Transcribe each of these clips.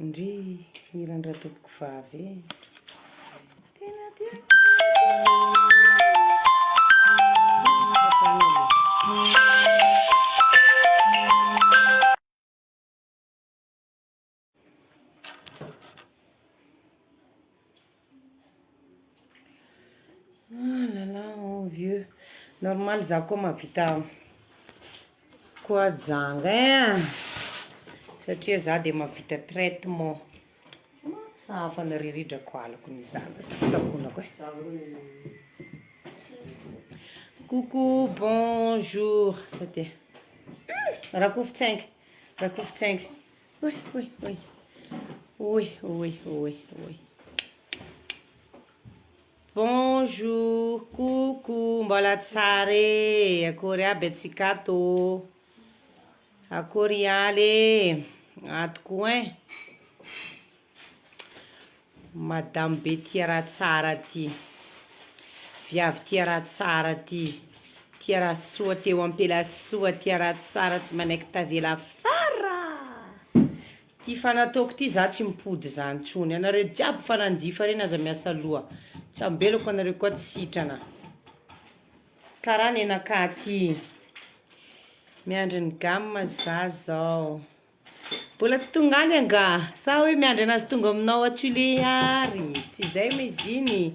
Ndry, hiran-dRatompoko vavy e. Tena tiako. Ah là là, envieux. Normal za koa mahavita koa janga ein, satria za de mahavita traitement. Sahafa anareo ridrako alako ny zavatra takonako e. Coucou, bonjour. Taty. Rakofitsaingy, rakofitsaingy. Oy, oy, oy. Oy, oy, oy, oy. Bonjour, coucou, mbola tsara e, akory aby antsika ato ô, akory ialy e, ato koa ein, madame be tia raha tsara ty, viavy tia raha tsara ty, tia raha soa te ho ampela soa, tia raha tsara tsy manaiky tavela afara. Ty fa nataoko ty za tsy mipody zany tsony, anareo jiaby fa nanjifa reny aza miasa loha, tsy ambelako anareo koa tsy sitrana, karaha nenakahy ty, miandry ny gamme za zao, mbola tsy tonga any angaha? Sa hoe miandry anazy tonga aminao à Tuléar, tsy zay ma izy iny,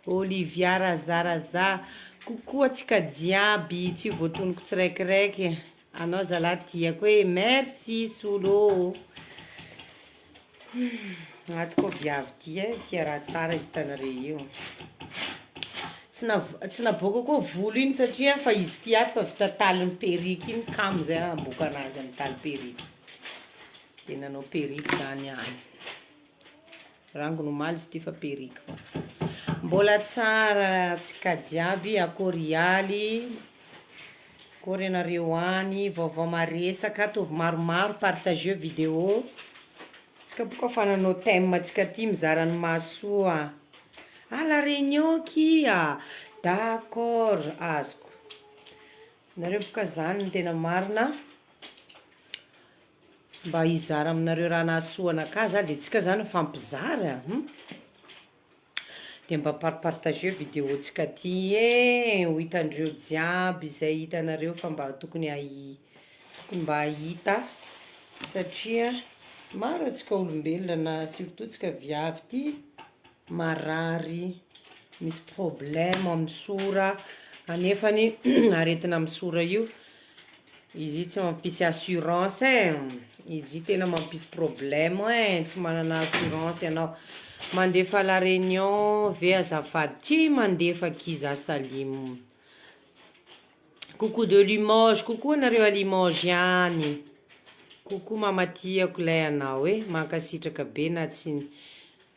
Olivia Razaraza, coucou antsika jiaby, tsy voatonoko tsiraikiraiky. Anao zalahy tiako e! Merci Solo ô! Ato koa viavy ty e, tia raha tsara izy hitanareo io. Tsy nav- tsy naboaka koa volo iny satria fa izy ty ato fa vita talin'ny perruque iny, kamo zay hamboaka anazy amin'ny taly perruque. De nanao perruque zany any. Rangony omaly izy ty fa perruque fa. Mbola tsara antsika jiaby, akory ialy, akory anareo any, vaovao maresaka, ataovy maromaro, partageo vidéo, tsika boka fa nanao thème tsika ty mizara ny mahasoa, à la réunion kia, d'accord azoko, nareo boka zany ny tena marina. Mba hizara aminareo raha nahasoa anakahy za de tsika zany mifampizara hum, de mba parpartageo video tsika ty e, ho hitandreo jiaby izay hitanareo fa mba tokony ahi- tokony mba hahita satria maro antsika olombelona na surtout tsika viavy ty marary misy problème amy sora anefany aretina amy sora io Izy io tsy mampisy assurance e, izy io tena mampisy problème e, tsy manana assurance ianao, mandefa la réunion ve azafady, tsy mandefa akia za Salim, coucou de Limoges, coucou anareo à Limoges any, coucou mama tiako lay anao e, mankasitraka be na tsy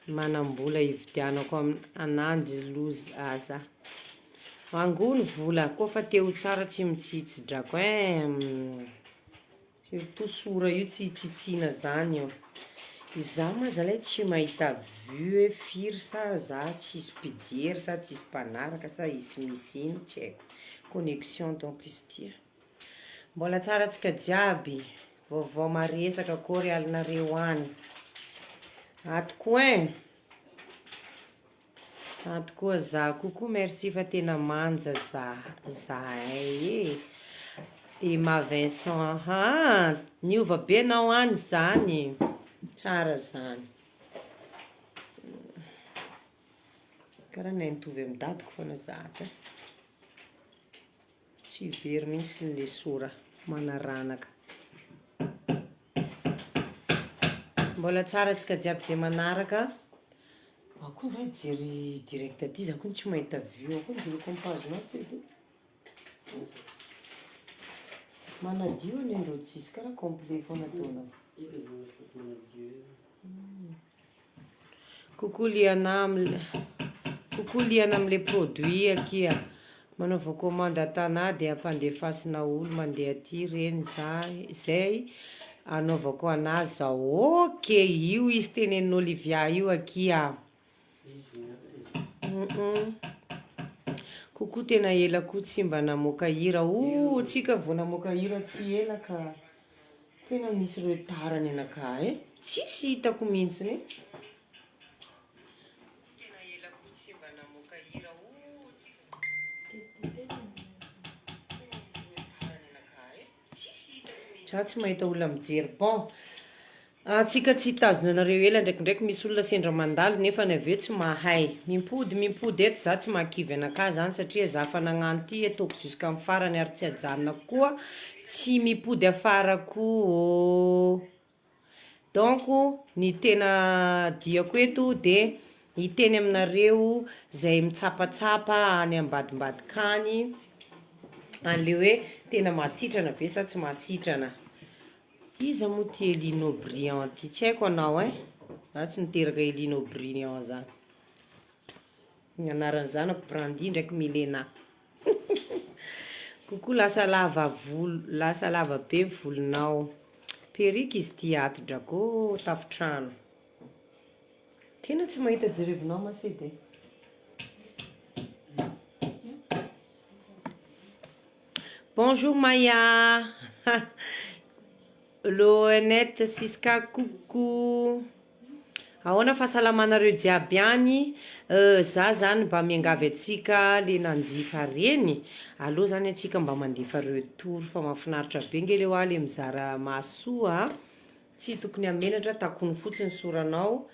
Manambola hividianako ananjy loza aza. Angony vola koa fa te ho tsara tsy mitsitsy drako ein. Surtout sora io tsy hitsitsiana zany io. Izaho ma zalahy tsy mahita vue hoe firy sa za tsisy mpijery sa tsisy mpanaraka sa isy misy ino tsy haiko. Connexion donc izy ity a. Mbola tsara antsika jiaby. Vaovao maresaka akory alinareo any. Ato koa ein. Ato koa za coucou merci fa tena manja za zahay e. Emma Vincent aha niova be anao any zany. Tsara zany. Karaha nahay nitovy amin'ny dadiko foana za ato e. Tsy very mihitsy ny lesora manaranaka. Mbola tsara antsika jiaby zay manaraka. Aho koa za hijery direct aty za koa tsy mahita vue ao koa mijereko amin'ny page-nao sao de manadio anie ndrô tsisy karaha complet foana ataonao. Coucou Liana am Coucou Liana amle produit akia manaova commande à Tana de ampandefasina olo mandeha aty reny za zay anaovako anazy zao ok io izy tenenin'i Olivia io akia hum Coucou tena ela koa tsy mba namoaka hira oh tsika vao namoaka hira tsy ela ka. Tena misy retard ny anakahy e. Tsisy hitako mihitsiny. Tena ela koa tsy mba namoaka hira oh tsika. Tena misy retard ny anakahy e. Za tsy mahita olona mijery bon antsika tsy hitazona anareo ela ndraikindraiky misy olona sendra mandalo nefa ny avy eo tsy mahay mimpody mimpody eto za tsy mahakivy anakahy zany satria za fa nagnano ty ataoko jusqu'à farany ary tsy ajanonako koa tsy mipody afara koa ô. Donc ny tena diako eto de hiteny aminareo zay mitsapatsapa any ambadimbadika any anle hoe tena mahasitrana ve sa tsy mahasitrana. Iza moa ty Elino Briand ty? Tsy haiko anao ein! Za tsy niteraka Elino Briand zany. Ny anaran'ny zanako Brandy ndraiky Milena. Coucou lasa lava volo lasa lava be ny volonao. Perruque izy ity ato drako ô tafotrano. Tena tsy mahita jerevinao ma sede. Bonjour Maya. Loenette Siska coucou. Ahoana fahasalamanareo jiaby any euh za zany mba miangavy antsika le nanjifa reny aleo zany antsika mba mandefa retour fa mahafinaritra be nge le hoa le mizara mahasoa a, tsy tokony hamenatra takony fotsiny soranao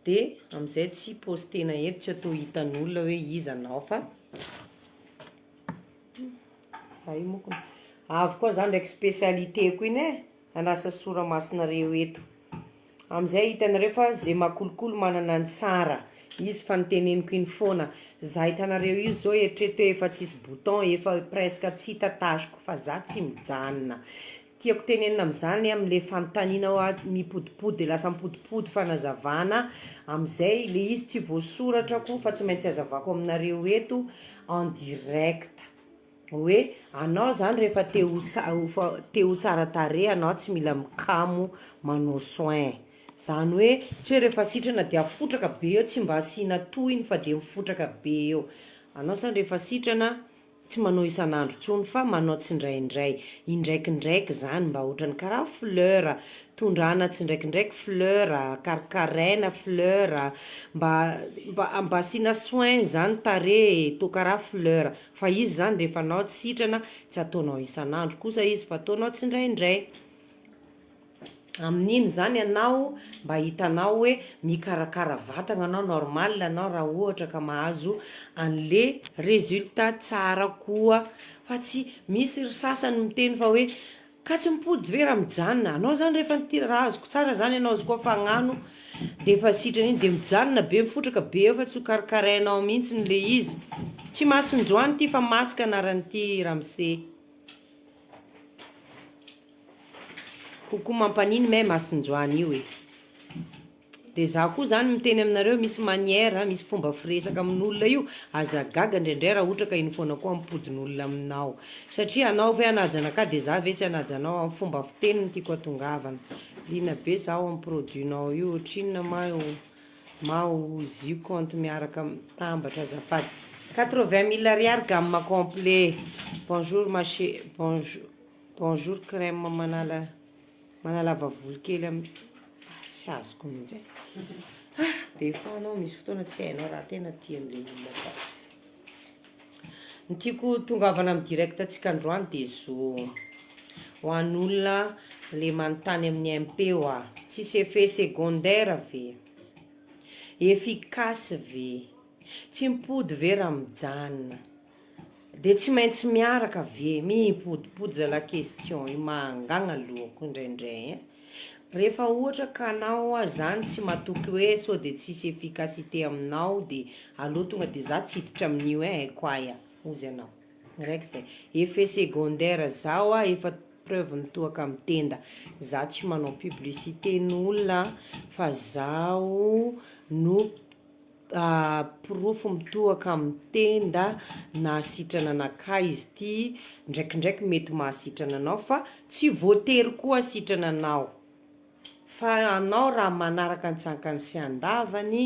de amizay tsy postena eto tsy atao hitan'olona hoe iza anao fa za io moko avy koa za ndraiky spécialité-ko iny e hanasa sora masinareo eto. Amizay hitanareo fa ze makolikoly manana ny tsara izy fa noteneniko iny foana za hitanareo io zao eritrereto hoe efa tsisy bouton efa presque tsy hita tacheko fa za tsy mijanona tiako tenenina amizany amle fanontaniana hoa mipodipody de lasa mipodipody fanazavana amizay le izy tsy voasoratrako fa tsy maintsy azavako aminareo eto en direct. Hoe anao zany rehefa te ho te ho tsara tarehy anao tsy mila mikamo manao soin, zany hoe tsy hoe rehefa sitrana de afotraka be eo tsy mba asiana tohiny fa de mifotraka be eo, anao zany rehefa sitrana tsy manao isan'andro intsony fa manao tsindraindray, indraikindraiky zany mba ohatrany karaha fleur, tondrahana tsindraikindraiky fleur, karakaraina fleur, mba mba mba asiana soin zany tarehy e, toa karaha fleur. Fa izy zany rehefa anao tsy sitrana tsy ataonao isan'andro kosa izy fa ataonao tsindraindray. Amin'iny zany ianao mba hitanao hoe mikarakara vatagna anao normal anao raha ohatra ka mahazo an'le résultat tsara koa fa tsy misy ry sasany miteny fa hoe Ka tsy mipody ve raha mijanona? Anao zany rehefa nity raha azoko tsara zany ianao azo koa fagnano de efa sitrana iny de mijanona be mifotraka be eo fa tsy ho karakarainao mihitsiny le izy. Tsy masonjoany ty fa masque anaran'ity ramose. Coucou mampanino mais masonjoany io e. De za koa zany miteny aminareo misy manière, misy fomba firesaka amin'olona io, aza gaga indraindray raha ohatra ka iny foana koa ampodin'olona aminao, satria anao ve hanaja anakahy de za ve tsy hanaja anao, amin'ny fomba fiteny no tiako hatongavana, liana be za ao amin'ny produit-nao io, ohatrinona ma io ma ozy io compte miaraka mitambatra azafady, 80 mille ariary gamme complet, bonjour ma che bonjour bonjour crème manala. Manalava volo kely am tsy azoko mihitsy e. Ah, des fois anao misy fotoana tsy hainao raha tena tian'le olona atao. Ny tiako tongavana amin'ny direct antsika androany dia zo ho an'olona le manontany amin'ny MP hoa, tsisy effet secondaire ve? Efficace ve? Tsy mipody ve raha mijanona? De tsy maintsy miaraka ve? Mipodipody zalahy question io mahangagna lohako indraindray ein! Rehefa ohatra ka anao oa zany tsy matoky hoe sao de tsisy efficacité aminao de aleo tonga de za tsy hiditra amin'io ein haiko aia hozy anao. Raiky zay. Effet secondaire za oa efa preuve mitohaka amin'ny tenda. Za tsy manao publicité n'olona fa zaho no Porofo mitohaka amin'ny tenda nahasitrana anakahy izy ity, ndraikindraiky mety mahasitrana anao fa tsy voatery koa hasitrana anao fa anao raha manaraka an-tsankany sy an-davany,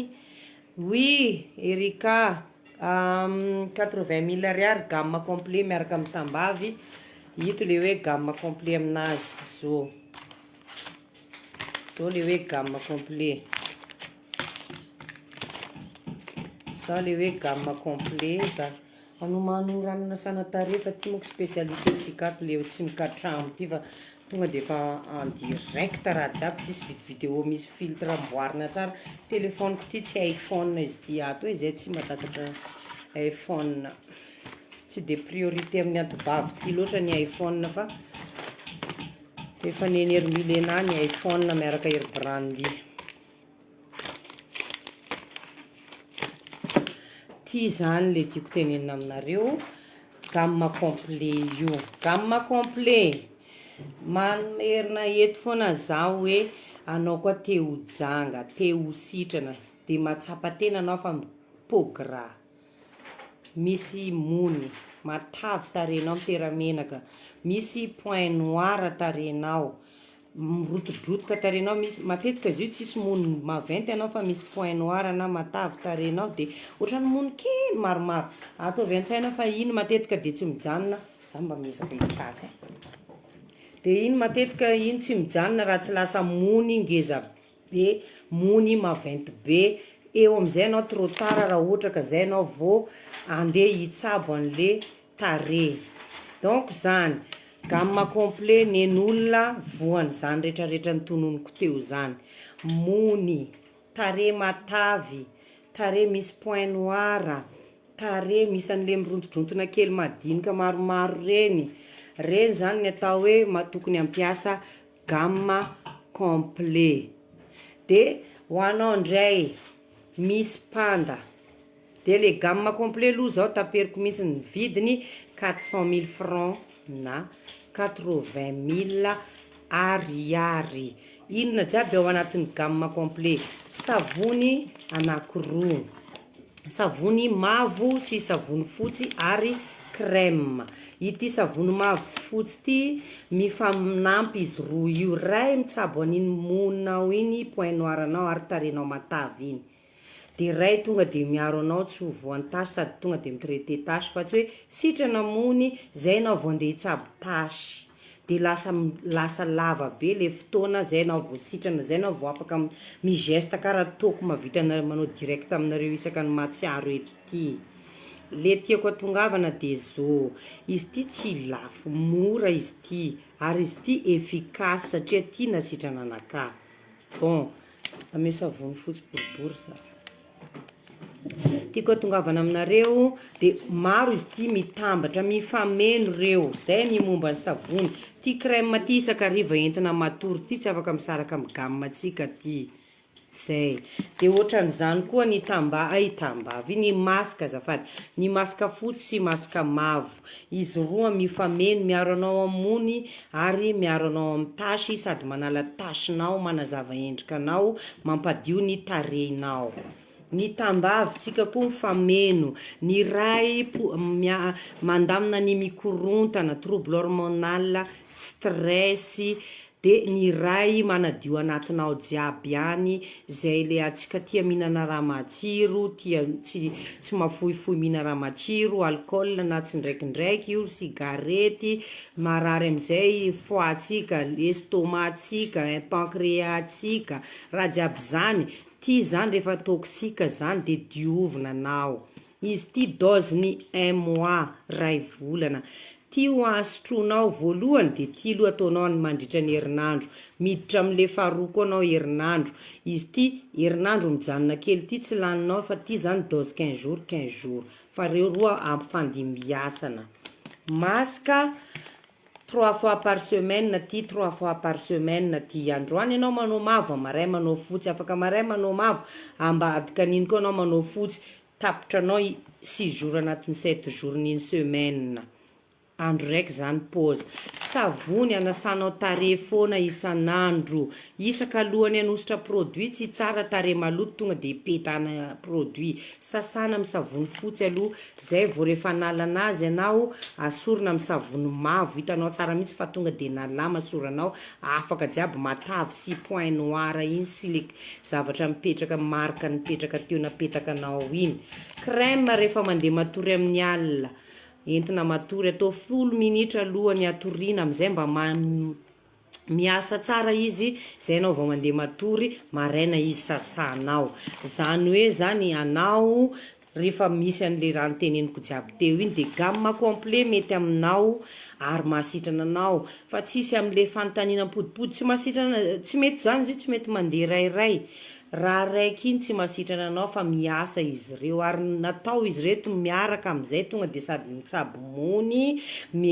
oui Erika, 80 mille ariary gamme complet miaraka amin'ny tambavy, ito le hoe gamme complet aminazy, zo. Zao le hoe gamme complet. Zao le hoe gamme complet za. Anomano rano anasana tarehy fa ty manko spécialité tsika ato le tsy mikatramo ty fa tonga de efa en direct raha jiaby tsisy vid vidéo misy filtre amboarina tsara. Téléphone-ko ty tsy iPhone izy ty ato e, zay tsy mahatakatra iPhone. Tsy de priorité amin'ny antobavy ty loatra ny iPhone fa efa nen'i Hermilena ny iPhone miaraka ery Brandy. Ty zany le tiako tenenina aminareo, gamme complet io. Gamme complet, mamerina eto foana zaho hoe anao koa te ho janga, te ho sitrana, de mahatsapa tena anao fa mi-peau gras, misy mony, matavy tarehinao mitera-menaka, misy point noir tarehinao, Mirotodrotoka tarehinao misy matetika izy io tsisy mony maventy anao fa misy point noir na matavy tarehinao de ohatran'ny mony kely maromaro ataovy an-tsaina fa iny matetika de tsy mijanona za mba miezaka hitraka e de iny matetika iny tsy mijanona raha tsy lasa mony ngeza be mony maventy be eo amizay anao trop tard raha ohatra ka zay anao vao andeha hitsabo anle tarehy donc zany gamme complet nen'olona voan'izany retraretra notononiko teo zany mony, tarehy matavy, tarehy misy point noir, tarehy misy an'le mirontodrontona kely madinika maromaro reny, reny zany ny atao hoe tokony hampiasa gamme complet de ho anao ndray misy panda De le gamme complet aloha zao taperiko mihitsy ny vidiny 400 mille francs na 80 mille ariary. Inona jiaby ao anatin'ny gamme complet? Savony anakiroa, savony mavo sy savony fotsy ary crème. Ity savony mavo sy fotsy ity mifanampy izy roa io, ray mitsabo an'iny moninao iny, point noir anao ary tarehinao matavy iny. De ray tonga de miaro anao tsy ho voan'ny tache sady tonga de mi-traiter tache fa tsy hoe sitrana mony zay enao vao andeha hitsabo tache de lasa lasa lava be le fotoana zay enao vao sitrana zay enao vao afaka mi-geste karaha ataoko mahavita manao direct aminareo isaka ny mahatsiaro eto ty. Le tiako atongavana de zô, izy ty tsy lafo, mora izy ty ary izy ty efficace satria ty nasitrana anakahy. Bon. Ameo savony fotsy boribory za. Tiako atongavana aminareo de maro izy ity mitambatra mifameno reo, zay ny momba ny savony, ty crème ty isak'ariva entina matory ty tsy afaka misaraka amy gamme tsika ty, zay, de otran'izany koa ny tamba- ay tambavy, ny masque azafady, ny masque fotsy sy masque mavo. Izy roa mifameno, miaro anao amin'ny mony ary miaro anao amin'ny tasy sady manala tasinao, manazava endrika anao, mampadio ny tarehinao. Ny tambavy tsika koa mifameno, ny iray mia mandamina ny mikorontana, trouble hormonal, stress, De ny iray manadio anatinao jiaby any zay le atsika tia mihinana raha matsiro tia tsy tsy mafoifoy mihina raha matsiro alcool na tsindraikindraiky io sigarety marary amizay foie tsika estomac tsika pancreas tsika raha jiaby zany ty zany refa toxique zany de diovina anao Izy ity dose-ny un mois, ray volana. Ty ho sotroinao voalohany de ty aloha ataonao ny mandritra ny herinandro. Miditra amle faharoa koa anao herinandro. Izy ity herinandro mijanona kely ty tsy laninao fa ty zany dose 15 jours 15 jours. Fa reo roa ampifandimbiasana. Masque Trois fois par semaine ty, trois fois par semaine ty. Androany ianao manao mavo, amaray manao fotsy, afaka amaray manao mavo, ambadika an'iny koa anao manao fotsy, tapitra anao six jours anatin'ny sept jours n'iny semaine. Andro raiky zany pause. Savony anasanao tarehy foana isan'andro. Isaka alohan'ny hanosotra produit tsy tsara tarehy maloto tonga de petahana produit. Sasana amin'ny savony fotsy aloha Zay vao rehefa hanala anazy ianao, asorina amin'ny savony mavo, hitanao tsara mihitsy fa tonga dia nalama soranao, afaka jiaby matavy sy point noir iny sy le zavatra mipetraka marque nipetraka teo napetaka anao iny. Crème rehefa mandeha matory amin'ny alina, entina matory atao folo minitra alohan'ny hatoriana amin'izay mba. Miasa tsara izy zay anao vao mandeha matory, maraina izy sasanao. Zany hoe zany anao rehefa misy an'le raha noteneniko jiaby teo iny de gamme complet mety aminao ary mahasitrana anao fa tsisy am'le fanontaniana mipodipody tsy mahasitrana, tsy mety zany izy io, tsy mety mandeha rairay. Raha raiky iny tsy mahasitrana anao fa miasa izy ireo ary natao izy ireto miaraka amin'izay tonga dia sady mitsabo mony mi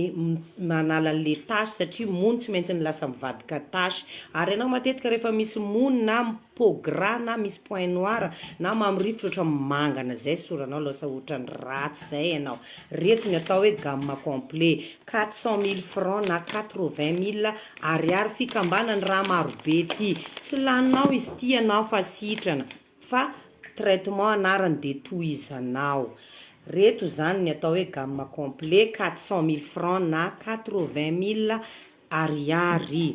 manala an'le tache satria mony tsy maintsy ny lasa mivadika tache ary ianao matetika rehefa misy mony na peau gras na misy point noir na mamirifotra ohatran'ny mangana zay soranao lasa ohatran'ny ratsy zay ianao reto ny atao hoe gamme complet 400 mille francs na 80 mille ariary fikambanany raha marobe ty tsy laninao izy ty ianao fa sitrana fa traitement anarany de tohizanao reto zany ny atao hoe gamme complet 400 mille francs na 80 mille ariary.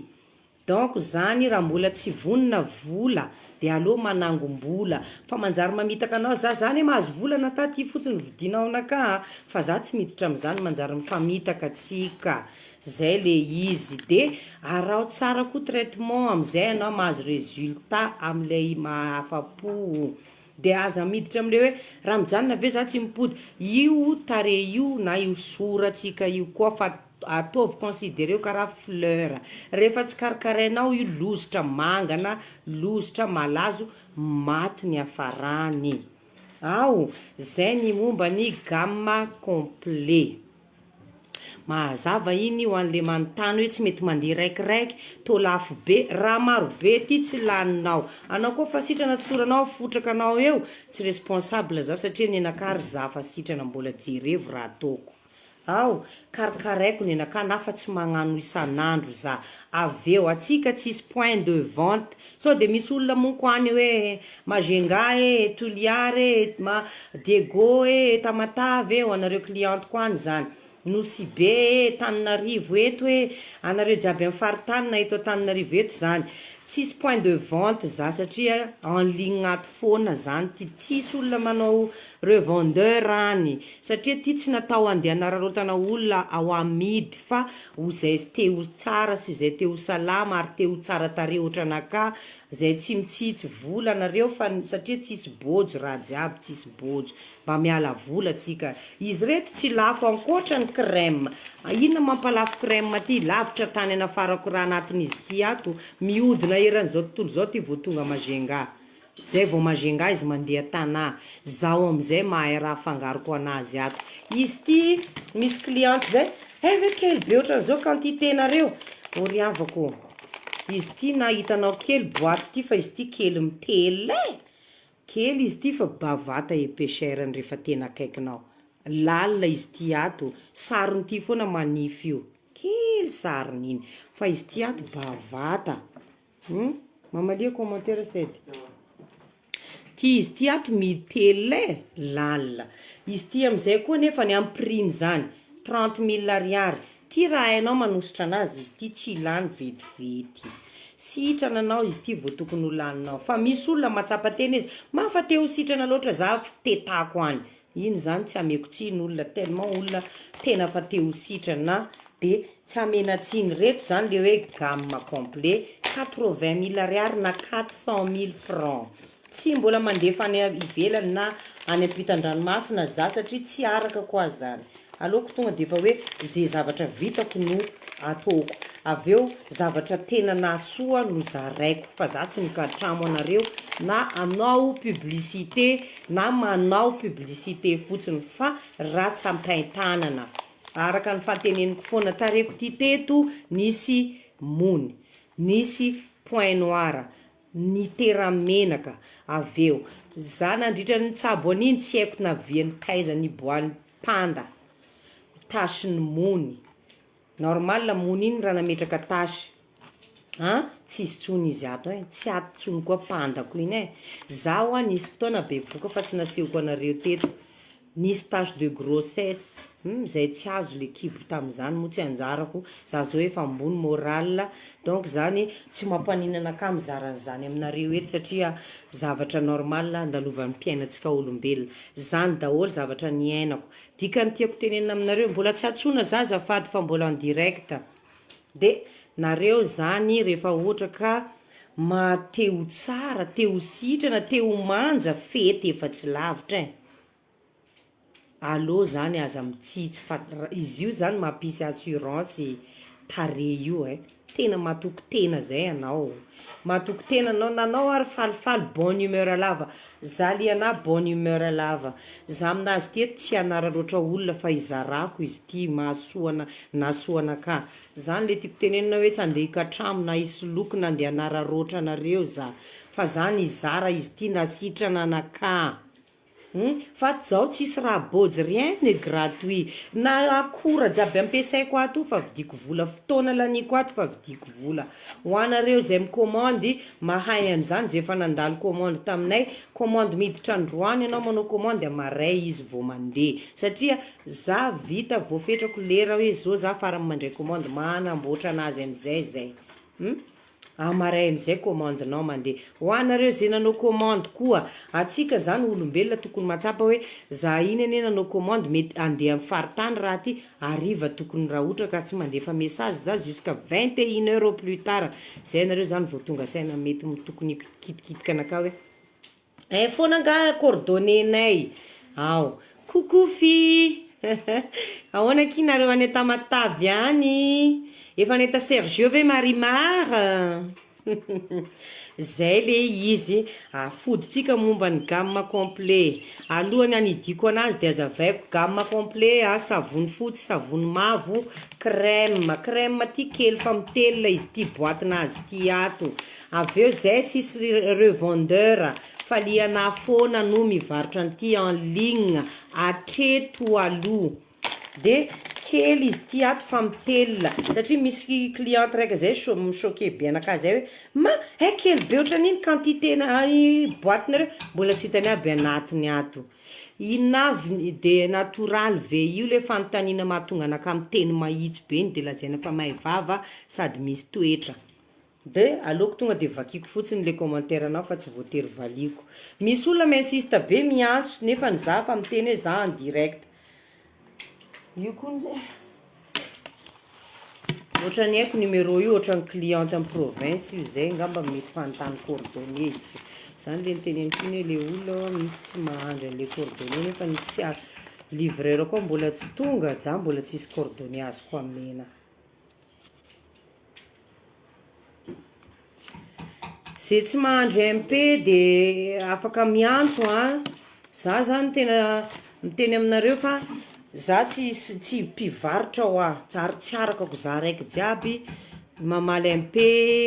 Donc zany raha mbola tsy vonona vola de aleo manangom-bola fa manjary mamitaka anao za zany hoe mahazo vola na taty fotsiny vidinao anakahy fa za tsy miditra am'izany, manjary mifamitaka atsika zay le izy. De araho tsara koa traitement am'izay anao mahazo résultat am'lay mahafa-po, de aza miditra am'le hoe raha mijanona ve za tsy mipody io tare io na io soratsika io koa fa ataovy considéré karaha fleur, rehefa tsy karakarainao io lozitra mangana, lozitra malazo, maty ny hafarany ao. Zay ny momba ny gamme complet mahazava iny ho an'le manontany hoe tsy mety mandeha raikiraiky tô lafo be raha marobe ty tsy laninao anao koa fa sitrana tsoranao fotraka anao eo tsy responsable za satria ny anakary za fa sitrana mbola jerevo raha ataoko ao karakaraiko ny anakahy na fa tsy magnano isan'andro za. Avy eo atsika tsisy point de vente sao de misy olona monko any hoe Majunga e, Toliara e, ma Diego e, Tamatave e, ho anareo cliente ko any zany, Nosy Be e, Tananarivo eto e, anareo jiaby amin'ny faritany na eto Antananarivo eto zany tsisy point de vente za satria en ligne ato foana zany ty, tsisy olona manao revendeur any satria ty tsy natao andeha anararaotana olona ao amidy fa ho zay te ho tsara sy zay te ho salama ary te ho tsara tarehy ohatra anakahy zay tsy mitsitsy vola anareo fa satria tsisy bojo raha jiaby tsisy bojo mba miala vola atsika. Izy reto tsy lafo ankoatra ny crème. Inona mampalafo crème ty? Lavitra tany anafarako raha anatin'izy ty ato mihodina eran'izao tontolo izao ty vao tonga Majunga zay vao Majunga izy mandeha Tana zaho amizay mahay raha afangaroko anazy ato izy ty. Misy cliente zay eh ve kely be ohatran'izao quantité nareo oriavako izy ty na hitanao kely boîte ty fa izy ty kely mitelo e, kely izy ty fa bavata épaisseur-ny rehefa tena akaikinao lalina izy ty ato sarony ty foana manify io kely sarony iny fa izy ty ato bavata. Mamalia commentaire sedy ty izy ty ato mitelo e, lalina izy ty amizay koa nefa ny amy prix-ny zany 30 mille ariary ty raha hainao manositra anazy izy ty tsy lany vetivety sitrana anao izy ty vao tokony ho laninao fa misy olona mahatsapa tena izy mafa te ho sitrana loatra za tetako any iny zany tsy ameko tsiny olona tellement olona tena fa te ho sitrana de tsy amena tsiny reto zany le hoe gamme complet 80 mille ariary na 400 mille francs. Tsy mbola mandefa any ivelany na any ampitan-dranomasina za satria tsy araka koa zany, aleoko tonga de efa hoe ze zavatra vitako no ataoko avy eo zavatra tena nahasoa no zaraiko fa za tsy mikatramo anareo na anao publicité na manao publicité fotsiny fa raha tsy ampain-tanana araka ny fanteneniko foana tareko ty teto nisy mony nisy point noir nitera-menaka avy eo za nandritra ny tsabo an'iny tsy haiko naviany taiza niboahan'ny panda tache-ny mony normal mony iny raha nametraka tache a tsisy tsony izy ato e, tsy ato tsony koa pandako iny e. Zaho a nisy fotoana bevoka fa tsy nasehoko anareo teto nisy tache de grossesse zay tsy azo le kibo tam'izany moa tsy anjarako za zao efa ambony moral donc zany tsy mampanina anakahy mizara an'izany aminareo eto satria zavatra normal andalovan'ny mpiainantsika olombelona zany daholo zavatra niainako dikany tiako tenenina aminareo mbola tsy atsona za azafady fa mbola en direct de. Nareo zany rehefa ohatra ka maha te ho tsara, te ho sitrana, te ho manja, fety efa tsy lavitra e. Allo zany aza mitsitsy fa izy io zany mampisy assurance tarehy io eh, tena matoky tena zay anao, matoky tena anao na anao ary falifaly bonne humeur lava, za liana bonne humeur lava, za aminazy ty eto tsy hanararaotra olona fa hizarako izy ty mahasoa ana nahasoa anakahy, zany le tiako tenenina hoe tsy andeha hikatramo na hisoloky na andeha hanararaotra anareo za fa za nizara izy ty nasitrana anakahy. Hum fa zao tsisy raha bôjy rien n'est gratuit na akora jiaby ampiasaiko ato io fa vidiko vola fotoana laniako ato fa vidiko vola ho anareo zay mikômandy mahay an'izany zay efa nandalo kômandy taminay kômandy miditra androany ianao manao kômandy amaray izy vao mandeha satria za vita voafetrako lera hoe zao za farany mandray kômandy manamboatra anazy amizay zay hum. Amaray amizay commande nao mandeha. Ho anareo ze nanao commande koa, atsika zany olombelona tokony mahatsapa hoe za iny anie nanao commande mety andeha am faritany raha ty hariva tokony raha ohatra ka tsy mandefa message za jusqu'à 21 heures au plus tard zay nareo zany vao tonga saina mety tokony hikitikitika anakahy hoe Hay foana angaha coordonnées-nay ao. Coucou fille! Ahoana akia nareo any Tamatave any? Efa nahita Sergio ve Marimar? Zay le izy. Afodintsika momba ny gamme complet. Alohan'ny hanidiako anazy dia azavaiko gamme complet a, savony fotsy, savony mavo, crème. Crème ty kely fa mitelina izy ity boite-nazy ity ato. Avy eo zay tsisy revendeur fa liana foana no mivarotra an'ity en ligne hatreto aloha de kely izy ity ato fa mitelina satria misy cliente raika zay cho- mi-choquer be anakahy zay hoe ma hay kely be ohatran'iny quantité na boite-nareo mbola tsy hitany aby anatiny ato inona avy ny de natoraly ve io le fanontaniana mahatonga anakahy miteny mahitsy be iny de lazaina fa mahay vava sady misy toetra. De aleoko tonga de vakiko fotsiny le commentaire nao fa tsy voatery valiako. Misy olona mi-insiste be miantso nefany za fa miteny hoe za en direct. Io koa nge ohatran'ny haiko numéro io ohatran'ny cliente en province io zay angamba mety fanontany coordonnées izy io. Zany le niteneniko iny hoe le olona misy tsy mahandry an'le coordonnées nefa ny tsy a- livreur koa mbola tsy tonga, za mbola tsisy coordonnées azoko amena. Ze tsy mahandry MP de afaka miantso a, za zany tena miteny aminareo fa za tsisy tsy mpivarotra hoa ary tsy arakako za raiky jiaby mamaly MP,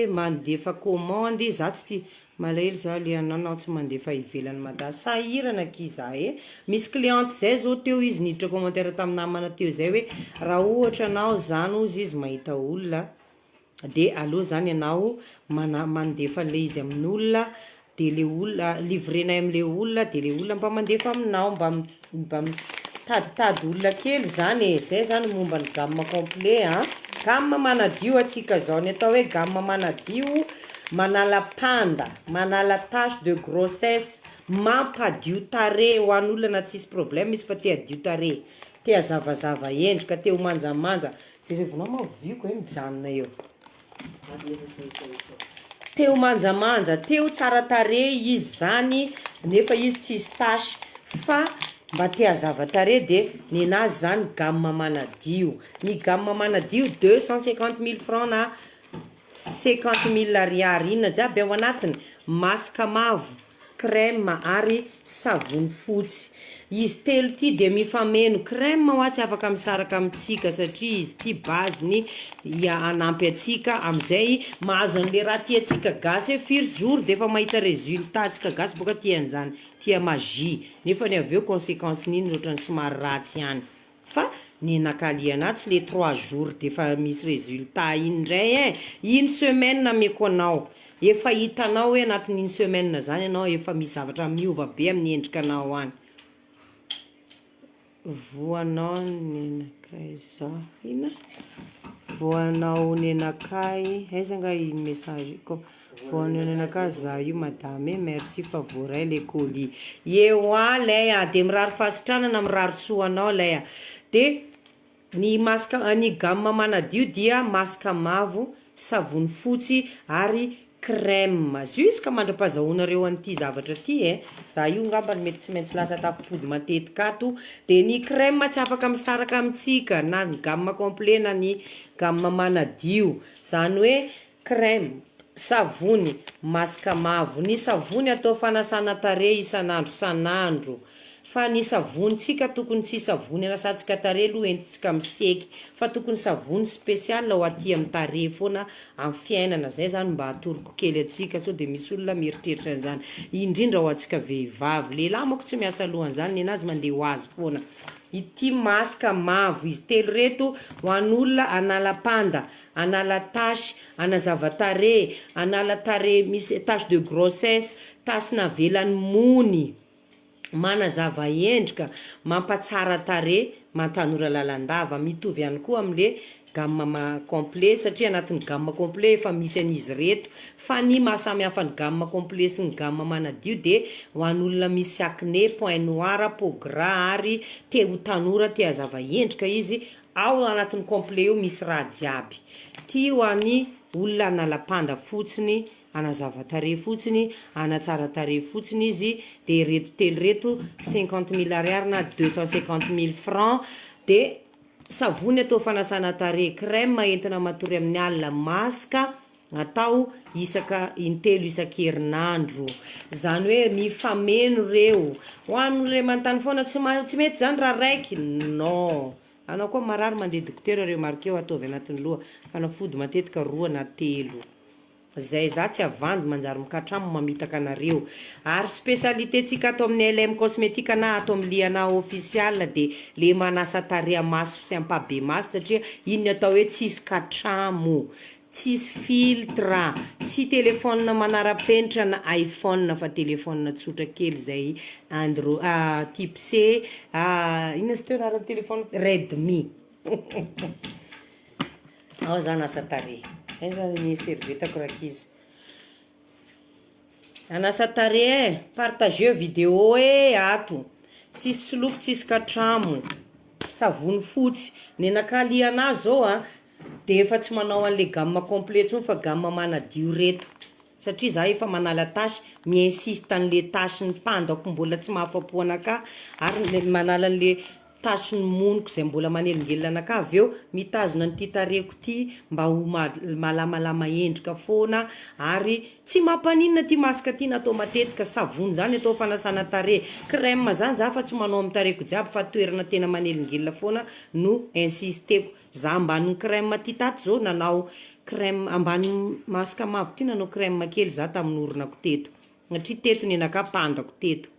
mandefa commande, za tsy tia, malahelo za le anao nao tsy mandefa ivelany Mada, sahirana akia za e, misy cliente zay zao teo izy niditra commentaire tamin'ny namana teo zay hoe raha ohatra anao zany ozy izy mahita olona de aleo zany ianao mana- mandefa an'le izy amin'olona de le olona livrenay am'le olona de le olona mba mandefa aminao mba mba mitaditady olona kely zany e, zay zany momba ny gamme complet a, gamme manadio atsika zao, ny atao hoe gamme manadio manala panda, manala tache de grossesse, mampadio tarehy ho an'olona na tsisy problème izy fa te hadio tarehy, te hazavazava endrika, te ho manjamanja, Jerevinao moa viko e mijanona eo. Te ho manjamanja, te ho tsara tarehy izy zany nefa izy tsisy tache fa mba te hazava tarehy de nenazy zany gamme manadio. Ny gamme manadio 250 000 francs na 50 000 ariary, inona jiaby ao anatiny? Masque mavo, crème ary savony fotsy. Izy telo ty de mifameno, crème hoa tsy afaka misaraka amintsika satria izy ty base-ny hanampy atsika amizay mahazo an'le raha tiantsika gasy hoe firy jours de efa mahita résultat, antsika gasy boka tia an'izany, tia magie, nefany avy eo conséquence-n'iny ohatrany somary ratsy ihany fa ny nakaliana tsy le trois jours de efa misy résultat iny ndray e, une semaine ameko anao, efa hitanao hoe anatin'ny une semaine zany ianao efa misy zavatra miova be amin'ny endrikanao any. Voanao nenakay za inona? Voanao nenakay aiza nga iny message iny ko voanao nenakay za io madame e merci fa voaray le colis. Eoa lay a, de mirary fahasitranana mirary soa anao lay a, de ny masque ny gamme manadio dia masque mavo. savony fotsy ary crème. Jusque mandra-pazahoanareo an'ity zavatra ity e, za io ngambany mety tsy maintsy lasa tafopody matetika ato, de ny crème tsy afaka misaraka amintsika na ny gamme complet na ny gamme manadio, zany hoe crème, savony, masque mavo, ny savony atao fanasana tarehy isan'andro isan'andro, fa ny savony tsika tokony tsy savony anasantsika tarehy aloha entintsika miseky fa tokony savony spécial ho aty amin'ny tarehy foana amin'ny fiainana, zay zany mba atoroko kely antsika sao de misy olona mieritreritra an'izany, indrindra ho antsika vehivavy, lehilahy manko tsy miasa loha an'izany nenazy mandeha ho azy foana, ity masque mavo izy telo reto ho an'olona hanala panda, hanala tache, hanazava tarehy, hanala tarehy misy tache de grossesse, tache navelan'ny mony. Manazava endrika, mampatsara tarehy, mahatanora lalandava. Mitovy ihany koa amin'le gamme ma complet satria anatin'ny gamme complet efa misy an'izy ireto. Fa ny maha samy hafa ny gamme complet sy ny gamme manadio dia ho an'olona misy acné, point noir, peau gras ary te ho tanora, te hazava endrika izy, ao anatin'ny complet io misy raha jiaby. Ty ho an'ny olona hanala panda fotsiny hanazava tarehy fotsiny, hanatsara tarehy fotsiny izy, dia ireto telo ireto 50 mille ariary na 250 mille francs, dia savony atao fanasana tarehy, crème entina matory amin'ny alina, masque atao isaka intelo isan-kerinandro, zany hoe mifameno reo, ho an'olona manontany foana tsy ma- tsy mety zany raha raiky, non, anao koa marary mandeha dokotera remarqueo ataovy anatin'ny loha, fanafody matetika roa na telo. Zay za tsy avandy manjary mikatramo mamitaka anareo. Ary spécialité tsika ato amin'ny LM Cosmétique na ato amin'ny Liana officiel de le manasa tarehy maso sy ampabe maso satria iny ny atao hoe tsisy katramo, tsisy filtre, tsy téléphone manara-penitra na iPhone fa téléphone tsotra kely zay andro type C, inona izy teo anaran'ny téléphone Redmi. Ao za anasa tarehy, aiza ny serviette-ko rankizy? Anasa tarehy e, partageo vidéo e ato, tsisy soloky tsisy katramo, savony fotsy, nenakahy Liana zao a de efa tsy manao an'le gamme complet intsony fa gamme manadio reto satria za efa manala tache, mi-insiste an'le tache ny pandako mbola tsy mahafapo anakahy ary le manala an'le tache ny moniko zay mbola manelingelina anakahy avy eo mitazona an'ity tarehiko ty mba ho malamalama endrika foana ary tsy mampaninona ty masque ty natao matetika, savony zany atao fanasana tarehy, crème zany za fa tsy manao amin'ny tarehiko jiaby fa toerana tena manelingelina foana no insisteko, za ambanin'ny crème ty tato zao nanao crème ambany masque mavo ty nanao crème kely za tamin'ny oronako teto satria teto nenakahy pandako teto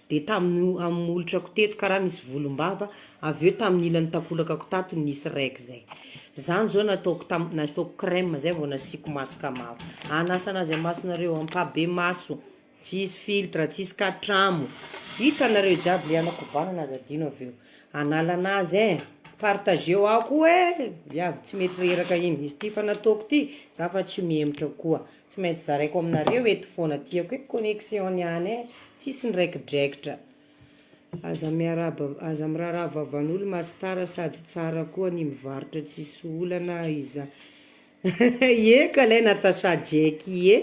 de tamin'ny amin'ny molotrako teto karaha misy volombava avy eo tamin'ny ilan'ny takolakako tato nisy raiky zay, zany zao nataoko tam nataoko crème zay vao nasiako masque mavo, anasa anazy amin'ny masonareo ampabe maso, tsisy filtre, tsisy katramo, hitanareo jiaby le anakobanana aza adino avy eo, anala anazy e, partageo ao koa e, viavy tsy mety reraka iny, izy ty fa nataoko ty za fa tsy mihemotra koa, tsy maintsy zaraiko aminareo eto foana, tiako hoe connexion niany e, tsisy niraikidraikitra. Aza miarahaba aza miraharaha vavan'olo masitara sady tsara koa ny mivarotra tsisy olana iza. Eka lay Natacha Jacky e.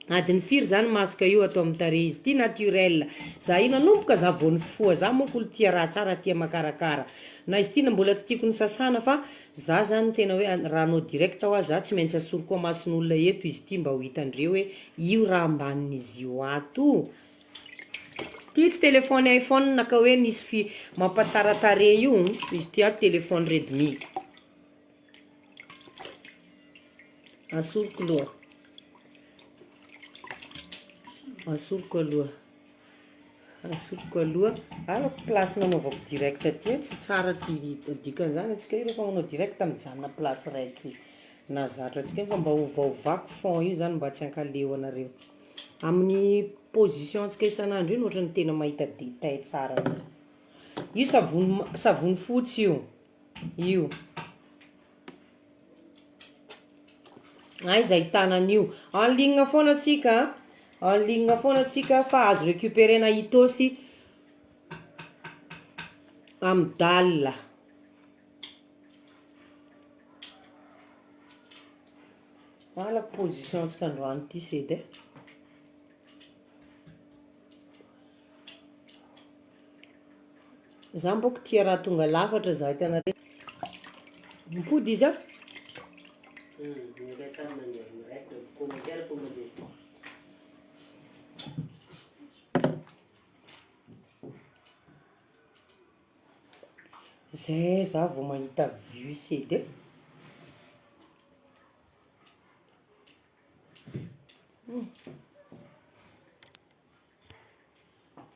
Adiny firy zany masque io atao amin'ny tarehy izy ty naturel. Za io nanomboka za vao nifoha, za manko olo tia raha tsara tia makarakara. Na izy ty na mbola tsy tiako nisasana fa za zany tena hoe raha hanao direct hoa za tsy maintsy asoroko amason'olona eto izy ty mba ho hitandreo hoe io raha ambanin'izy io ato. Ty tsy téléphone iPhone ka hoe misy fi mampatsara tarehy io, izy ty ato téléphone Redmi. Asoriko aloha. Asoriko aloha. Asoriko aloha. Alako place nanaovako direct aty tsy tsara ty dikan'izany antsika io rehefa manao direct mijanona place raiky nahazatra antsika fa mba ovaovako fond io zany mba tsy ankaleo anareo. Amin'ny position antsika isan'andro io no ohatran'ny tena mahita détail tsara mihitsy. Io savony savony fotsy io. Io. Aiza ahitana an'io? En ligne foana antsika, en ligne foana antsika fa azo récupérer-na Itaosy amin'ny dalle. Halako position antsika androany ity sedy e. Za mboko tia raha tonga lafatra za hitanareo. Mipody izy a? Zay za vao mahita vue sedy e.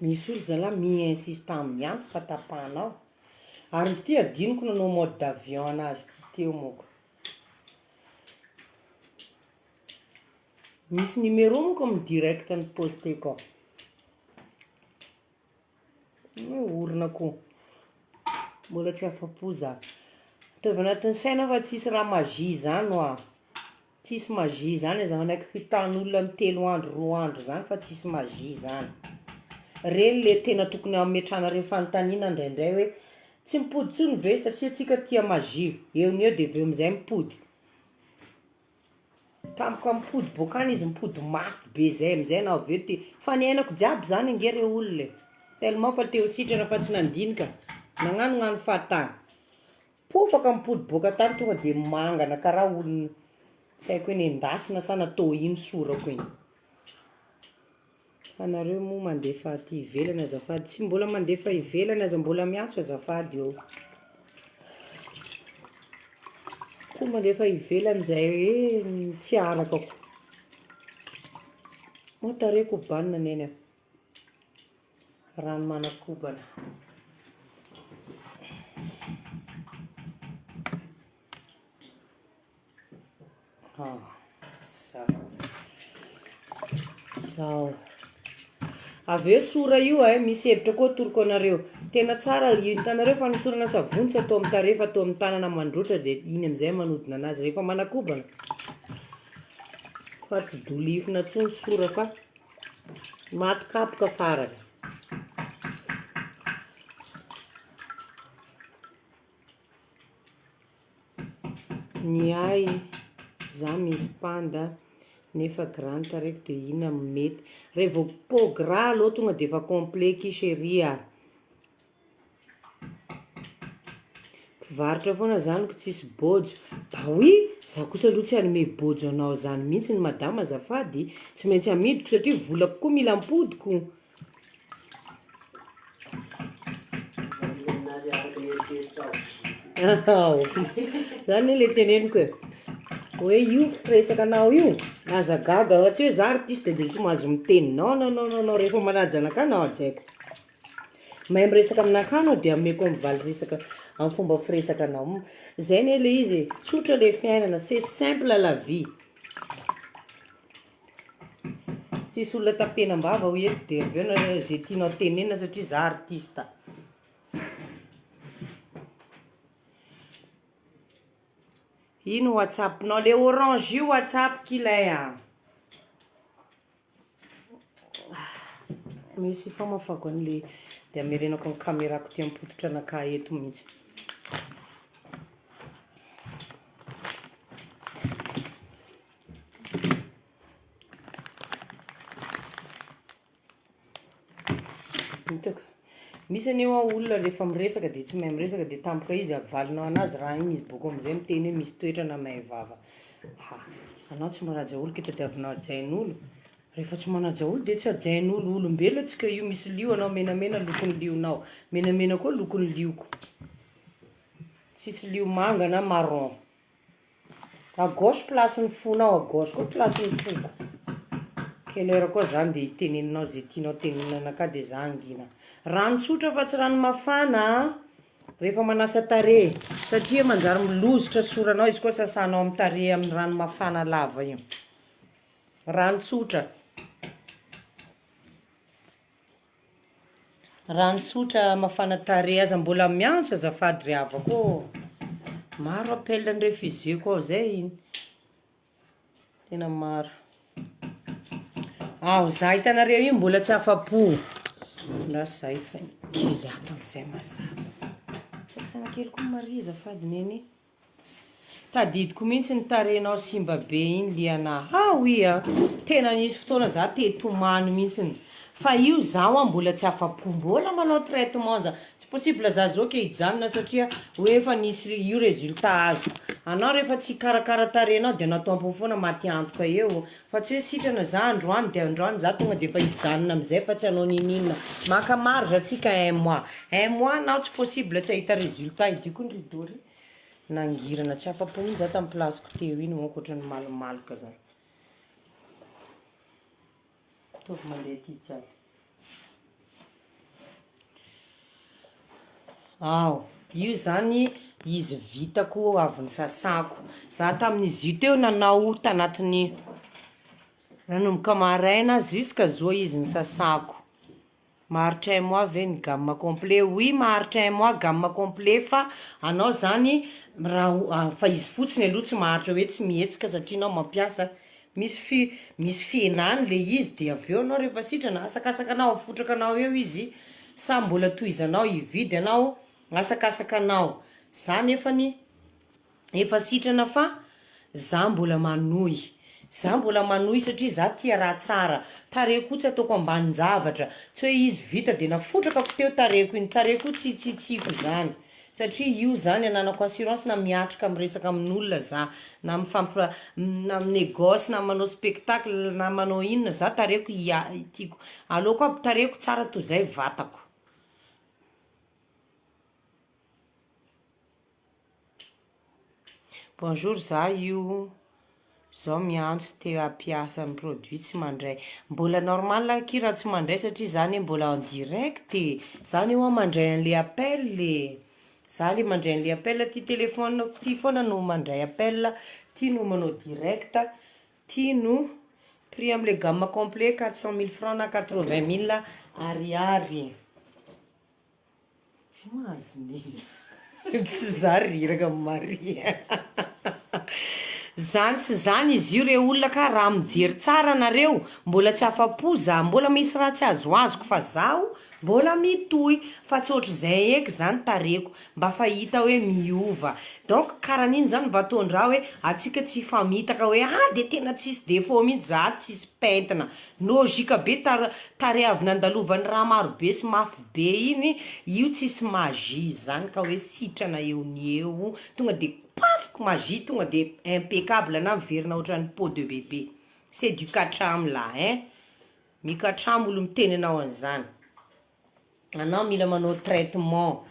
Misy olo zalah mi-insiste miantso fa tapahanao. Ary izy ity adinoko nanao mode d'avion anazy ity teo moko. Misy numéro moko amin'ny direct niposteko ao. Orona koa. Mbola tsy afa-po za. Ataovy anatin'ny saina fa tsisy raha magie zany hoa. Tsisy magie zany, aza manaiky hitan'olona amin'ny telo andro roa andro zany fa tsisy magie zany. Reny le tena tokony hametrahanareo fanontaniana indraindray hoe tsy mipody tsony ve satria tsika tia magie, eo no eo de avy eo amizay mipody. Tampoka mipody boaka any izy mipody mafy be zay amizay anao avy eo te, fa niainako jiaby zany ange re olona e, tellement fa te ho sitrana fa tsy nandinika, nagnanognano fahatany, pofaka mipody boaka tany tonga de mangana karaha olona tsy haiko hoe nendasina sa natao ino sorako igny, fa nareo moa mandefa aty ivelany azafady, tsy mbola mandefa ivelany aza mbola miantso azafady ô. Koa mandefa ivelany zay hoe tsy araka ko. Moa tarehy kobanina neny a. Rano manakobana. Ah, zao. Zao. Avy eo sora io eh, misy hevitra koa atoroko anareo. Tena tsara, hitanareo fanosorana savony tsy atao amin'ny tarehy fa atao amin'ny tanana mandroatra dia iny amin'izay manodina anazy rehefa manakobana. Fa tsy dolifina intsony sora fa maty kapoka farany. Ny ahy za misy panda nefa gras ny tarehiko de inona no mety? Revo peau gras aloha tonga de efa complet ki chérie a! Mpivarotra foana zany ko tsisy bôjo, bah oui! Za kosa aloha tsy hanome bôjo anao zany mihitsy madama azafady, tsy maintsy amidiko satria volako koa mila ampodiko. Zany anie le teneniko e, hoe io firesaka anao io, aza gaga fa tsy hoe za artiste de tsy mahazo miteny, non non non non non, rehefa manaja anakahy anao hajaiko, mahay miresaka aminakahy anao de ameko amin'ny valy resaka amin'ny fomba firesaka anao, zay anie le izy e, tsotra le fiainana, c'est simple la vie. Tsisy olona tapenam-bava hoy eto dia avy eo nareo ze tianao tenenina satria za artiste. Ino whatsapp-nao? Le orange io whatsapp k'ilay a. Misy famafako an'le dia amerenako ny caméra-ko aty am-pototra anakahy eto mihitsy. Hitako. Misy anie hoa olona rehefa miresaka dia tsy mahay miresaka dia tampoka izy avalinao anazy raha iny izy bôko amizay miteny hoe misy toetra na mahay vava. Ha, anao tsy manaja olo ke tadiavinao hajain'olo? Rehefa tsy manaja olo dia tsy hajain'olo, olombelona tsika io misy lio anao menamena lokon'ny lionao, menamena koa lokon'ny lioko. Tsisy lio manga na marron. À gauche place ny fonao, à gauche koa place ny foko. Quelle heure koa zany de hiteneninao ze tianao tenenina anakahy de za hangina. Rano tsotra fa tsy rano mafana an, rehefa manasa tarehy satria manjary milozotra soranao izy koa sasanao amin'ny tarehy amin'ny rano mafana lava io. Rano tsotra. Rano tsotra mafana tarehy aza mbola miantso azafady ry havako ô! Maro appel ny refuseko ao zay, tena maro. Ao za hitanareo io mbola tsy afa-po, andraso za efa kely ato amizay mazava. Fakisana kely koa Maria azafady neny. Tadidiko mihitsy ny tarehinao simba be iny Liana ah oui a! Tena nisy fotoana za te hitomany mihitsiny fa io zaho a mbola tsy afa-po mbola manao traitement za tsy possible za zao ke hijanona satria hoe efa nisy io resultat azoko anao rehefa tsy hikarakara tarehinao de anao tampony foana maty antoka eo fa tsy hoe sitrana za androany de androany za tonga de efa hijanona amizay fa tsy hanao ninoninona maka marge tsika un mois un mois anao tsy possible tsy hahita resultat idio koa ny rideau ry Nangirana tsy afa-po mihitsy za tamin'ny place-ko teo iny manko ohatran'ny malomaloka zany. Mitovy mandeha aty jiaby. Ao, io zany izy vitako avy nisasako. Za tamin'izy io teo nanao tanatin'ny nanomboka maraina jusqu'à zao izy nisasako. Maharitra un mois ve ny gamme complet? Oui maharitra un mois gamme complet fa anao zany raha fa izy fotsiny aloha tsy maharitra hoe tsy mihetsika satria anao mampiasa misy fi- misy fihenany le izy de avy eo anao rehefa sitrana asakasaka anao afotraka anao eo izy sa mbola tohizanao hividy anao asakasaka anao za nefany Efa sitrana fa za mbola manohy. Za mbola manohy satria za tia raha tsara. Tarehiko koa tsy ataoko ambanin-javatra. Tsy hoe izy vita dia nafotrakako teo tarehiko iny. Tarehiko io tsy tsitsiako izany. Satria io zany ananako assurance na miatrika miresaka amin'olona za, na mifampi- na mi-négoce na manao spectacle na manao inona za tarehiko ia- tiako. Aleoko aby tarehiko tsara toy izay vatako. Bonjour za io zao miantso te hampiasa ny produit tsy mandray, mbola normal akia raha tsy mandray satria za anie mbola en direct e, za anie hoa mandray anle appel e, za le mandray anle appel ty telephone-ko ty foana no mandray appel, ty no manao direct, ty no prix amle gamme complet 400 mille francs na 80 mille ariary. Tsy za ry iraka Maria. Zany sy zany izy io re olona ka raha mijery tsara nareo mbola tsy afa-po za mbola misy raha tsy azoazoko fa zaho mbola mitohy fa tsy ohatr'izay eky zany tarehiko mba fa hita hoe miova donc karan'iny zany mba ataon-draha hoe atsika tsy hifamitaka hoe ah de tena tsisy défaut mihitsy za tsisy pentina Logique be tar tarehy avy nandalovan'ny raha maro be sy mafy be iny, io tsisy magie zany ka hoe sitrana eo ny eo, tonga de paf magie tonga de impeccable na miverina ohatran'ny peau de bébé, c'est du katramo là hein, mikatramo olo miteny anao an'izany. Anao mila manao traitement,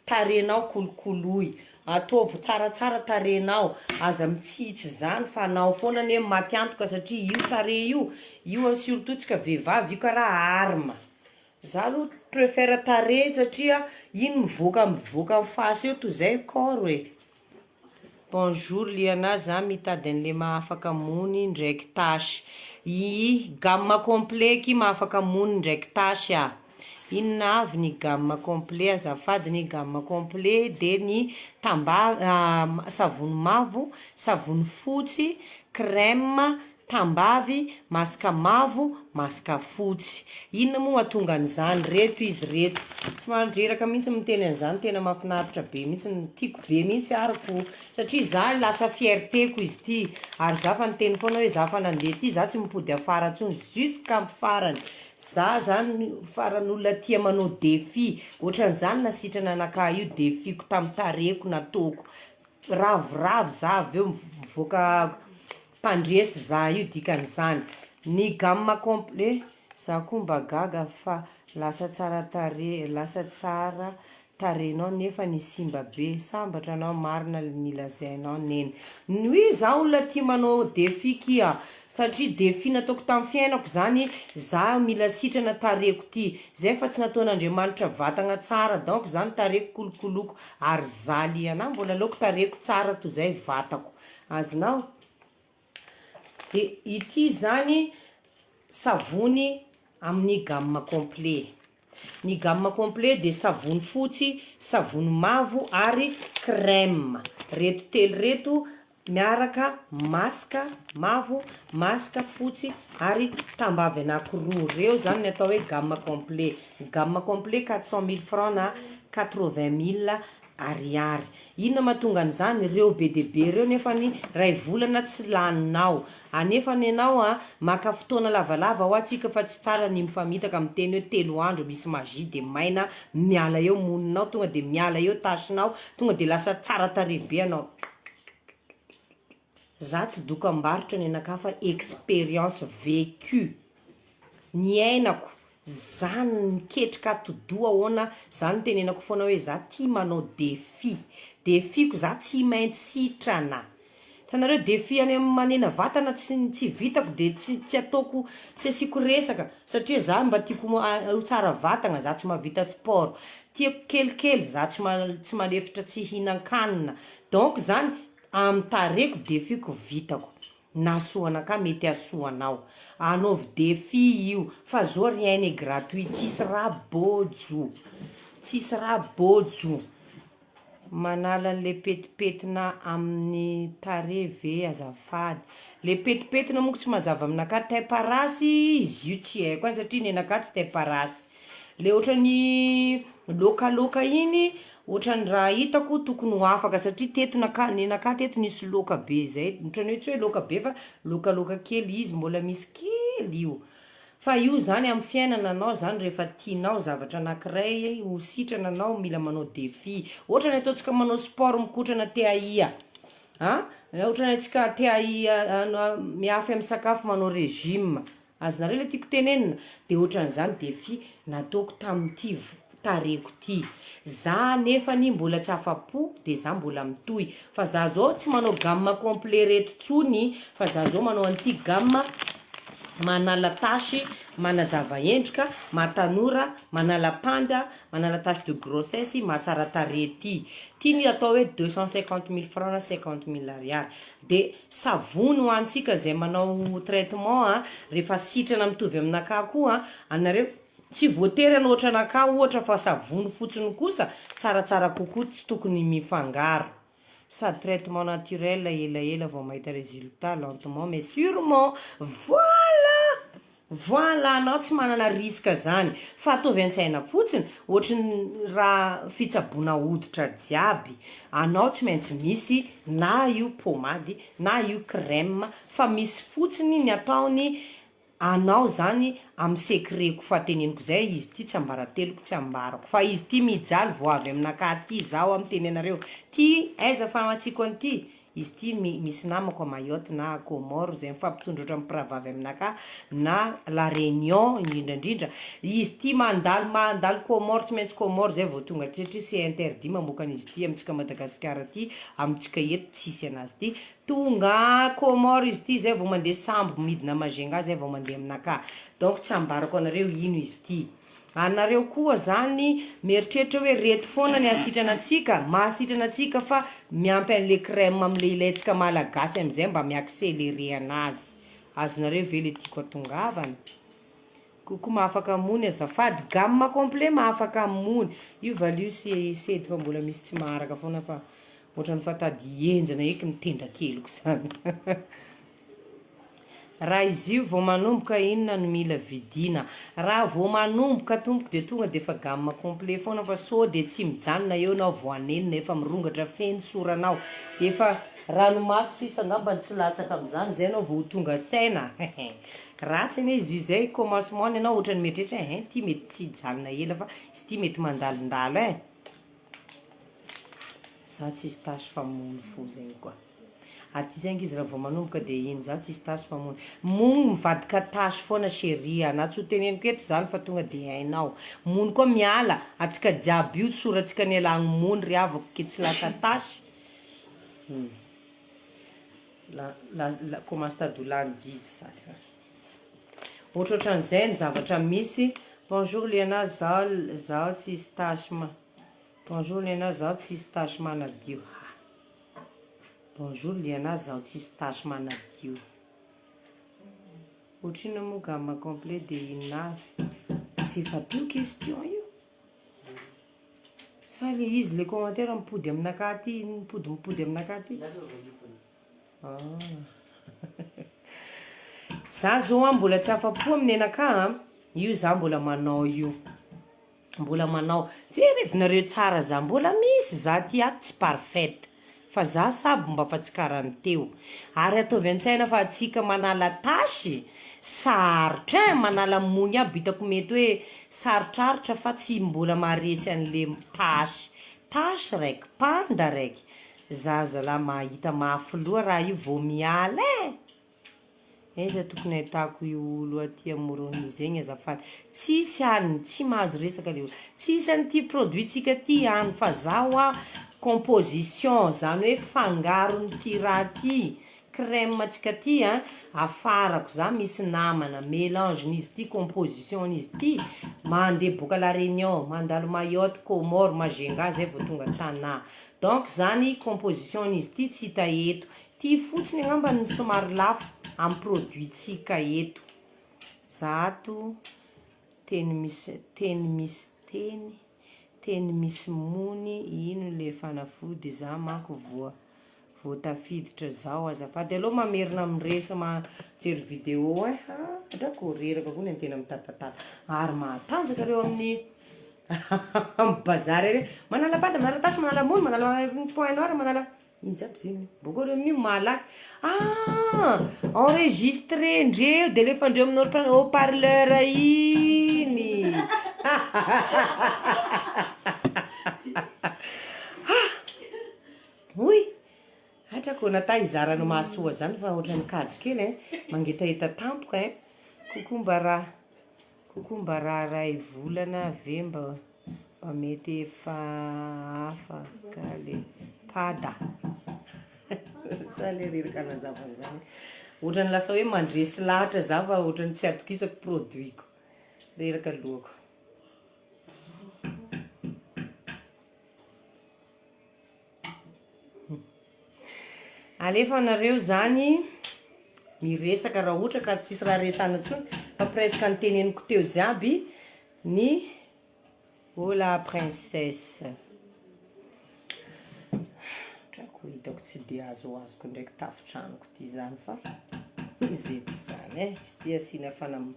tarehinao kolokoloy, ataovy tsaratsara tarehinao, aza mitsitsy zany fa anao foana anie maty antoka satria io tarehy io, io surtout tsika vehivavy io karaha arme, za aloha prefère tarehy satria iny mivoaka mivoaka amy face eo toy zay corps e. Bonjour Liana, za mitady anle mahafaka mony ndraiky tasy. Ii gamme complet ki mahafaka mony ndraiky tasy ah. Inona avy ny gamme complet azafady ny gamme complet de ny tamba savony mavo, savony fotsy, crème, Tambavy, masque mavo, masque fotsy. Inona moa mahatonga an'izany? Reto izy reto. Tsy mandreraka mihitsy miteny an'izany, tena mahafinaritra be mihitsy, tiako be mihitsy ary ko, satria za lasa fierté-ko izy ity, ary za fa niteny foana hoe za fa nandeha ity, za tsy mipody afara intsony jusqu'à farany. Za zany farany olona tia manao défi, ohatran'izany nasitrana anakahy io défi-ko tamin'ny tarehiko nataoko, ravoravo za avy eo mivoaka Mpandresy za io dikan'izany. Ny gamme complet, za koa mba gaga fa lasa tsara tarehy, lasa tsara tarehinao nefa ny simba be, sambatra anao marina ny lazainao neny. Oui za olona tia manao défi kia, satria défi nataoko tamin'ny fiainako zany za mila sitrana tarehiko ty, zay fa tsy nataon'Andriamanitra vatagna tsara donc zany tarehiko kolokoloko ary za liana mbola aleoko tarehiko tsara toy zay vatako. Azonao? De ity zany savony amin'ny gamme complet. Ny gamme complet de savony fotsy, savony mavo ary crème. Reto telo reto miaraka masque mavo, masque fotsy ary tambavy anakiroa. Reo zany ny atao hoe gamme complet. Ny gamme complet 400 mille francs na 80 mille. Ariary. Inona mahatonga an'izany? Ireo be dia be ireo nefany iray volana tsy laninao. Anefany ianao a, maka fotoana lavalava hoa tsika fa tsy tsara ny mifamitaka miteny hoe telo andro misy magie dia maina miala eo moninao tonga dia miala eo tache-nao tonga dia lasa tsara tarehy be ianao. Za tsy dokam-barotra nenakahy fa expérience vécue niainako, za niketrika atidoha ahoana, za nitenenako foana hoe za tia manao défi, défi-ko za tsy maintsy sitrana, hitanareo défi any amin'ny manena vatana tsy tsy vitako de tsy tsy ataoko tsy asiako resaka satria za mba tiako ho tsara vatagna, za tsy mahavita sport, tiako kelikely za tsy tsy malefitra tsy hihinan-kanina, donc zany Amin'ny tarehiko défi-ko vitako. Na soa anakahy mety hahasoa anao. Anaovy défi io fa zao rien n'est gratuit tsisy raha bôjo. Tsisy raha bôjo. Manala an'le petipetina amin'ny tarehy ve azafady? Le petipetina monko tsy mazava aminakahy, taim-parasy izy io tsy haiko any satria nenakahy tsy taim-parasy. Le ohatran'ny lôkalôka iny Ohatran'ny raha hitako tokony ho afaka satria teto naka nenakahy teto nisy loaka be zay ohatran'ny hoe tsy hoe loaka be fa loakaloaka kely izy mbola misy kely io fa io zany amin'ny fiainana anao zany rehefa tianao zavatra anakiray ho sitrana anao mila manao défi ohatran'ny ataontsika manao sport mikotrana te hahia a ohatran'ny antsika te hahia miafy amin'ny sakafo manao régime Azonareo ilay tiako tenenina? Dia ohatran'izany défi nataoko tamin'ity tarehiko ity. Za anefany mbola tsy afa-po dia za mbola mitohy. Fa za zao tsy manao gamme complet reto tsony fa za zao manao an'ity gamme manala tache, manazava endrika, mahatanora, manala panda, manala tache de grossesse, mahatsara tarehy ity. Ity ny atao hoe 250 mille francs na 50 mille ariary. De savony ho antsika zay manao traitement a, rehefa sitrana mitovy aminakahy koa anareo, tsy voatery hanao ohatranakahy ohatra fa savony fotsiny kosa tsaratsara kokoa tsy tokony mifangaro, sady traitement naturel elaela vao mahita résultat lentement mais surement, voilà! Voilà, anao tsy manana risque zany fa ataovy an-tsaina fotsiny ohatry ny raha fitsaboana hoditra jiaby, anao tsy maintsy misy na io pomady na io crème fa misy fotsiny ny ataony anao zany amin'ny secret-ko fa teneniko zay izy ty tsy ambarateloko tsy ambarako fa izy ty mijaly vao avy aminakahy ty zaho aho miteny anareo ty aiza famatsiako an'ity Izy ity misy namako a Mayotte na a Comores izay mifampitondra ohatran'ny mpirahavavy aminakahy na La Réunion indrindra indrindra. Izy ity mandalo mandalo Comores tsy maintsy Comores izay vao tonga aty satria c'est interdit mamoaka an'izy ity amintsika Madagasikara aty, amintsika eto tsisy anazy ity. Tonga Comores izy ity izay vao mandeha sambo midina Majunga izay vao mandeha aminakahy. Donc tsy ambarako anareo ino izy ity. Anareo koa zany mieritreritra hoe reto foana ny hasitrana antsika, mahasitrana antsika fa miampy anle crème amle ilaintsika malagasy amizay mba mi-accelerer anazy. Azonareo ve le tiako atongavana? Coucou mahafaka mony azafady, gamme complet mahafaka mony, io valio sy sedy fa mbola misy tsy maharaka foana fa ohatran'ny fa tady henjana eky ny tendakeliko zany. Raha izy io vao manomboka inona no mila vidiana? Raha vao manomboka tompoko dia tonga dia efa gamme complet foana fa sao dia tsy mijanona eo enao vao hanenina efa mirongatra feno soranao efa ranomaso sisa angamba no tsy latsaka amin'izany zay enao vao ho tonga saina ratsy anie izy io zay commencement ny anao ohatran'ny mieritreritra hein ty mety tsy hijanona ela fa izy ity mety mandalondalo hein za tsisy tasy fa mony fo zegny koa. Aty zay ankizy raha vao manomboka dia iny za tsisy tasy fa mony mony mivadika tasy foana chérie a na tsy ho teneniko eto zany fa tonga dia hainao mony koa miala atsika jiaby io tsoratsika nialagny mony ry havako ke tsy lasa tasy hum la la la commence tady ho lany jijy sasa ohatrohatran'izay ny zavatra misy bonjour Liana zaho zaho tsisy tasy ma bonjour Liana zaho tsisy tasy manadio ha Bonjour Liana zaho tsisy tache manadio. Otrino moa gamme complet de inona avy? Tsy efa teo question io? Sa le izy le commentaire mipody aminakahy aty mipody mipody aminakahy aty? Ah. Za zao an mbola tsy afa-po amin'ny nenakahy an, io za mbola manao io. Mbola manao, jerevinareo tsara za mbola misy za ty ato tsy parfaite fa za sabo mba fa tsy karany teo ary ataovy antsaina fa atsika manala tasy sarotra ein manala mony aby hitako mety hoe sarotrarotra fa tsy mbola maharesy anle tasy, tasy raiky, panda raiky, za zala mahita mafy loha raha io vao miala ein! Aiza tokony ahitako io olo aty amoron'ny zegny azafady? Tsisy any, tsy mahazo resaka le olo, tsisy an'ity produit-tsika ty any fa zaho a composition zany hoe fangaron'ity raha ty, crème tsika ty a, afarako, za misy namana, melange-n'izy ty, composition-n'izy ty, mandeha boaka la Réunion, mandalo Mayotte, Comores, Majunga zay vao tonga Tana, donc zany composition-n'izy ty tsy hita eto, Ty fotsiny angamba no somary lafo amin'ny produit tsika eto. Zato teny misy teny misy teny teny misy mony ino le fanafody za manko voa vo tafiditra zao azafady aleo mamerina miresa mijery video ein ha drako reraka koa ny antena mitatatata ary mahatanjaka reo amin'ny amin'ny bazary ary manala pata manala tasy manala mony manala point noir manala Ino jiaby zegny? Bôkô reo amin'io malaky ah! Enregistré-ndreo de alefandreo amin'ny haut haut parleur igny ah! Oy! Hatrako natao hizara ny mahasoa zany fa ohatran'ny kajy kely ein, mangetaheta tampoka ein, coucou mba raha coucou mba raha ray volana ve mba Mba mety efa afaka le pada sa le reraka hanazava an'izany ohatran'ny lasa hoe mandresy lahatra za fa ohatran'ny tsy atokisako produit-ko reraka lohako. Alefa nareo zany miresaka raha ohatra ka tsisy raha resahana intsony fa presque noteneniko teo jiaby ny Hola princesse. Drako hitako tsy de azoazoko ndraiky tafotranoko ty zany fa izy edy zany e, izy ty asiana fanam-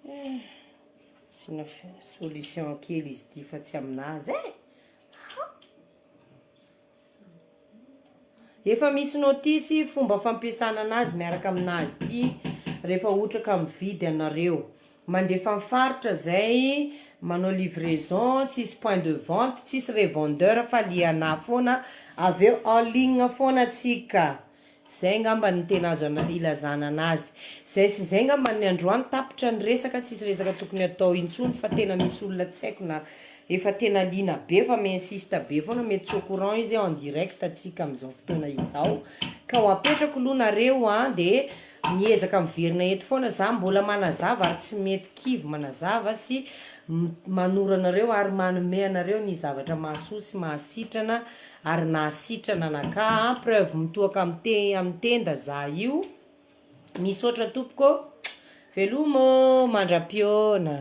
asiana solution kely izy ty fa tsy aminazy e, ha! Efa misy notice fomba fampiasana anazy miaraka aminazy ty rehefa ohatra ka mividy anareo. Mandefa am faritra zay, manao livraison, tsisy point de vente, tsisy revendeur fa liana foana, avy eo en ligne foana tsika. Zay ngamba no tena azo ilazana anazy. Zay sy zay ngamba ny androany tapitra ny resaka, tsisy resaka tokony atao intsony fa tena misy olona tsy haiko na efa tena liana be fa mi-insiste be foana, mety tsy au courant izy hoe en direct tsika amin'izao fotoana izao. Ka ho apetrako aloha nareo an, de miezaka miverina eto foana za mbola manazava ary tsy mety kivy manazava sy manoro anareo ary manome anareo ny zavatra mahasoa sy mahasitrana ary nahasitrana anakahy an, preuve mitohaka amin'ny tenda za io, misaotra tompoko ô, veloma ô, mandra-pihaona.